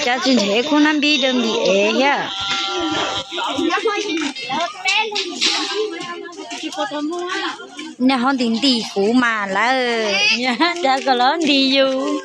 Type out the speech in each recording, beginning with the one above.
Cas tsis nrhiav khub nab npib rau Npis Ev thiab? Nej ho ntim ntim kuv mas lawm, cas kom lawv ntim yus.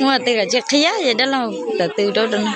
Muaj tej kom tsis qhia ces dab laug tawm tw rau rau no.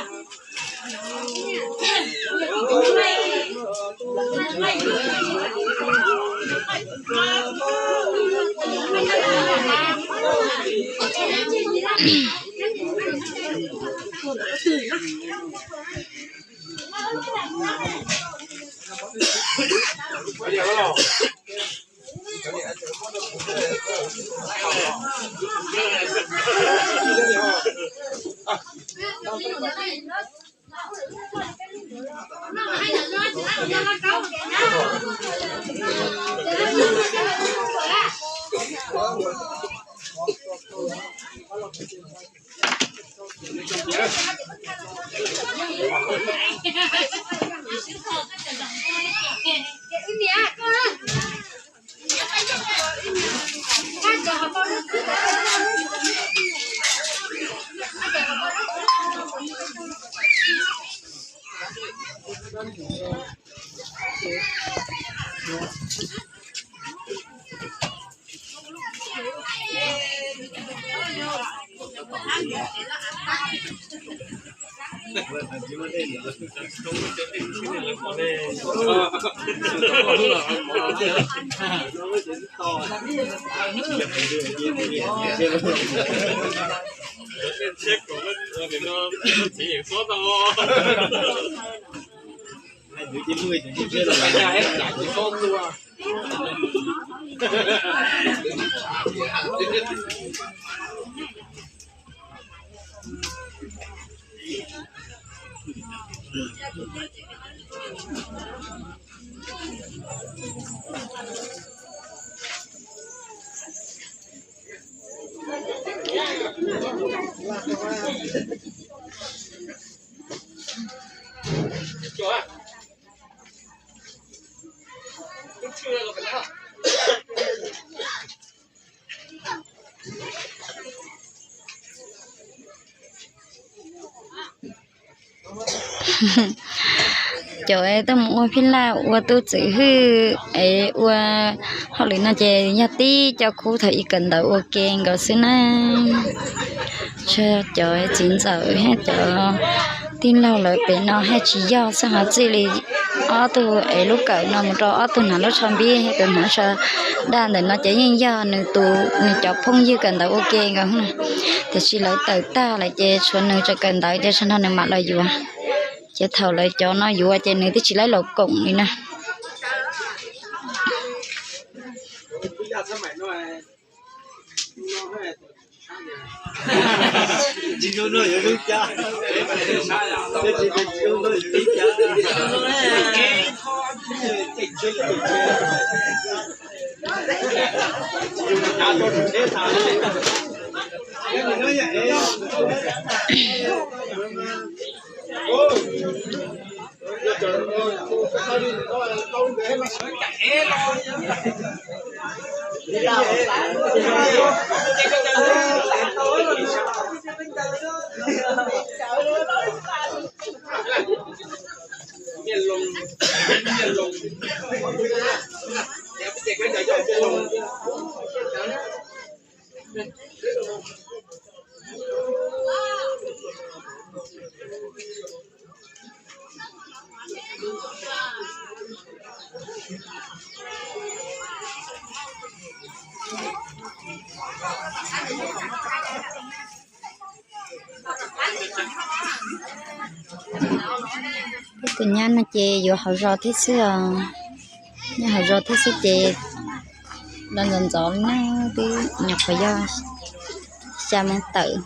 Cov tuaj mus ua phij laj ua tub txwm hwj es ua hauj lwm no ces yog tib co khub thaum ub kawm ntawv ua ke nkaus xwb na. Tshuav cov txiv ntxawm thiab cov tij laug lawv pem no thiaj tsis yog xwb, ho txij li ob tug es lub kawm no mus rau ob tug hnav lub tsho npib thiab tus hnav tsho daj ntawm no ces yeej yog nws tus, nws cov phooj ywg kawm ntawv ua ke nkaus. Tiam sis lawv tawm tag lawm ces tshuav nws tseem kawm ntawv ces tsam no nws mam los yuav. Ces thaum lawv cov no yuav ces nws twb tsis laib los koom li na. Tus nyab no ces yuav hauv zos thiab xwb os. Nyob hauv zos thiab xwb ces los ntxov ntxov li na, twb nyuam qhuav yog xya moo tawm.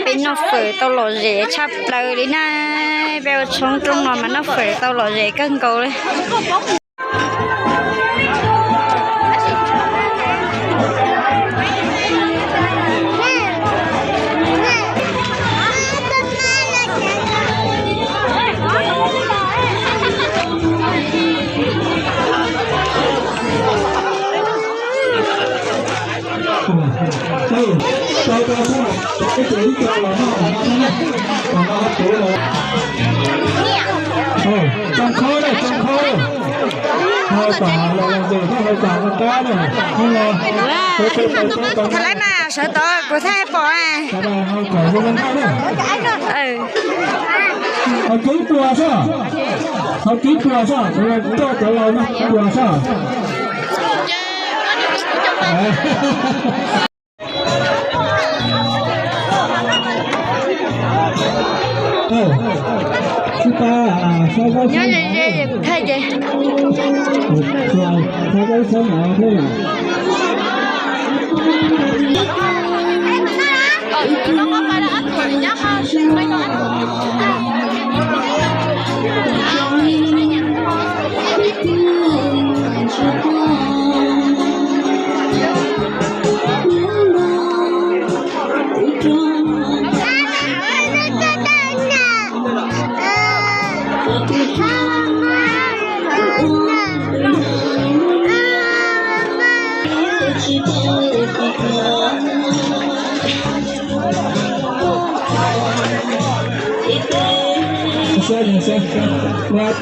Peb noj fawm tau lom zem tshaj plaws li na. Peb ua tshoob rooj no mas noj fawm tau lom zem kawg nkaus li. Thaij lawv mas sawv tod kuv thaij pom. Ho kev puas soj, ho kev puas soj, coj cov laus no puas soj. Nyob ze ze es kuv thaij ces.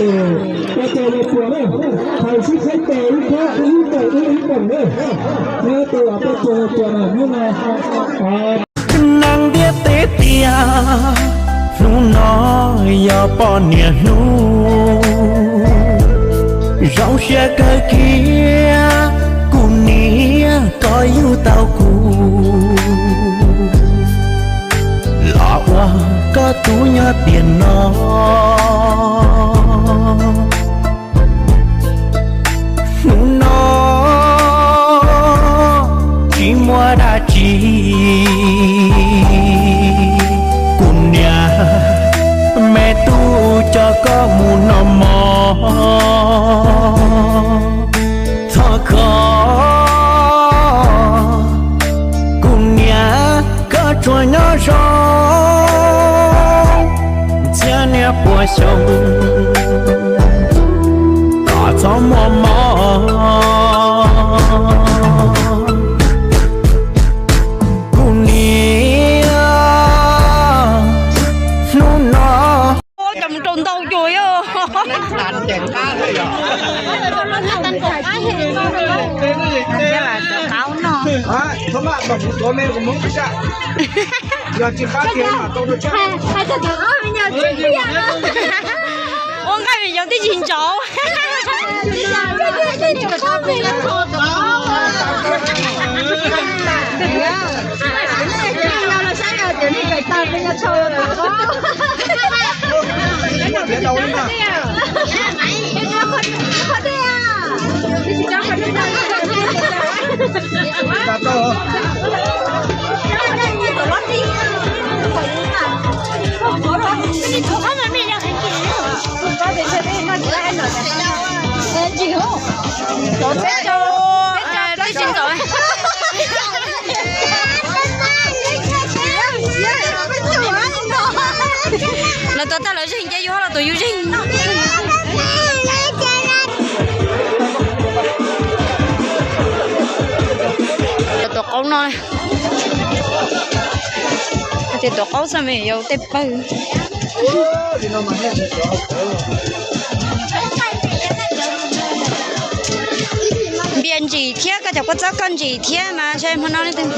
Tus poj cog los puas na, thov sib qhaib tes ib phab, ib tes ib ib poom na. Tus poj cog los puas na, hnub no. Neeg ntiaj teb tias hnub no yog poj niam hnub, zoo siab kawg kiag kuv niam koj yug tau kuv los ua koj tub nyob tiam no. Hnub no tsis muaj dab tsi, kuv niam me tub coj koj mus noj mov. Thov kom kuv niam koj tsuas nyob zoo txhiab niaj pua xyoo, kom txhob muaj mob. Kuv niam hnub no cov mus rau ntau cua yog. Ua nqaij me yoov tib tsis ntsauv. Lawv tuav tag lawv zeeg ces yus los tuav yus zeeg. Tuav qaub no, tias tuav qaub xwb mas yus tej pawg. Npias ntsim thiab koj cov kua txob koj ntsim thiab mas saib hmo no leej twg.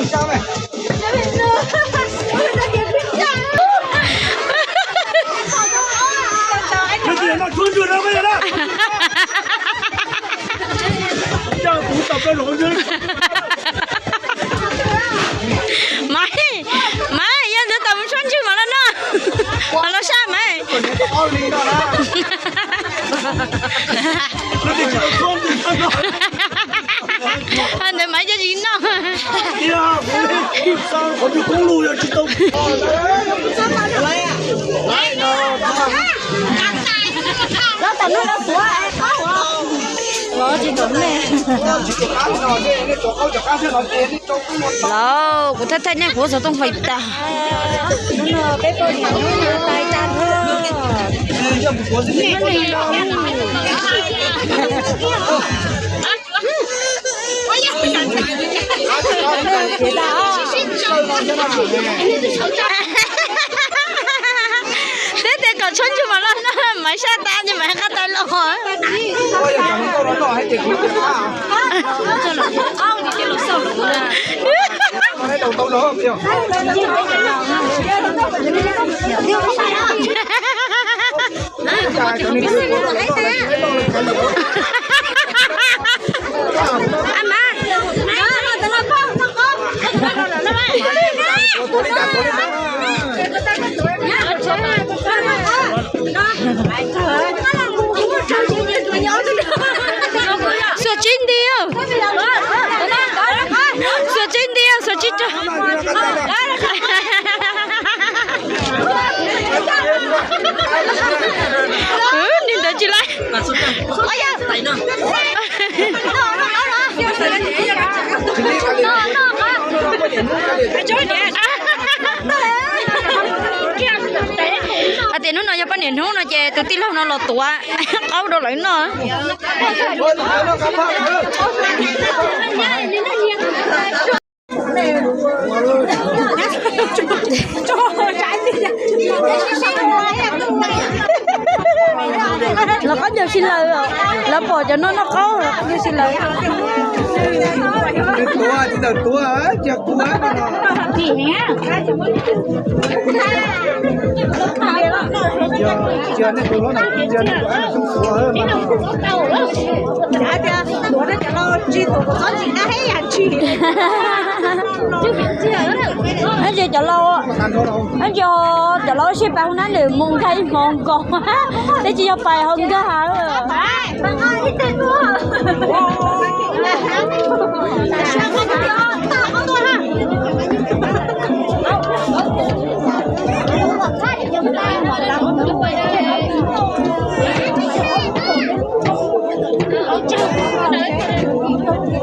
Maiv, maiv, yog ntawd tau mus tshuab ntswg mas los noj, mas los saj maiv. Ntawd maiv cov tsis noj. Lauj, kuv thaij thaij nej kuv xov tooj fais tag. Peb tes kom Tshab ntsug mas loj na, mas sab tas ces mas qab tas los. Xuas tsib nti, xuas tsib nti, xuas tsib rau. Ni ntawd tsis laj. Hais tias hnub no yog poj niam hnub no ces tus tij laug no los tuav qaub rau lawv noj. Lawv qaub ncaug si lawm, lawv pom cov no noj qaub, lawv qaub ncaug si lawm. Ntsis cov laus, ntsis cov laus sib pais hauv nab nws mus nkag ib hmo nkaus, peb tsis yog pais hauv nkag.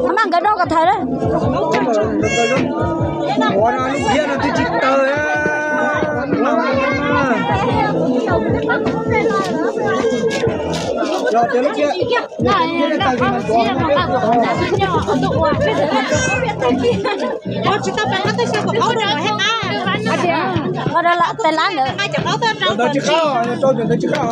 Maj nkawd noj kom thaum lawm. Ua tsis tau pais qab teb xyoo kom qhov rau hauv hej qab. Ua rau tais lab ntawd. Ua yog ces pab cov tom neb ces rau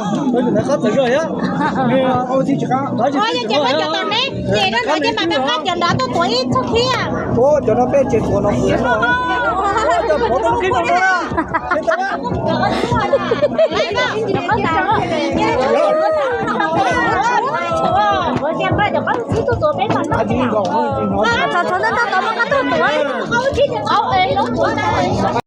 ntawd ces mam pab cov nrad tuaj tuav ib txog thiab. Cov no peb tsev tuav no kuv no. Thov thov ntawd tau muab qab tuaj tuav.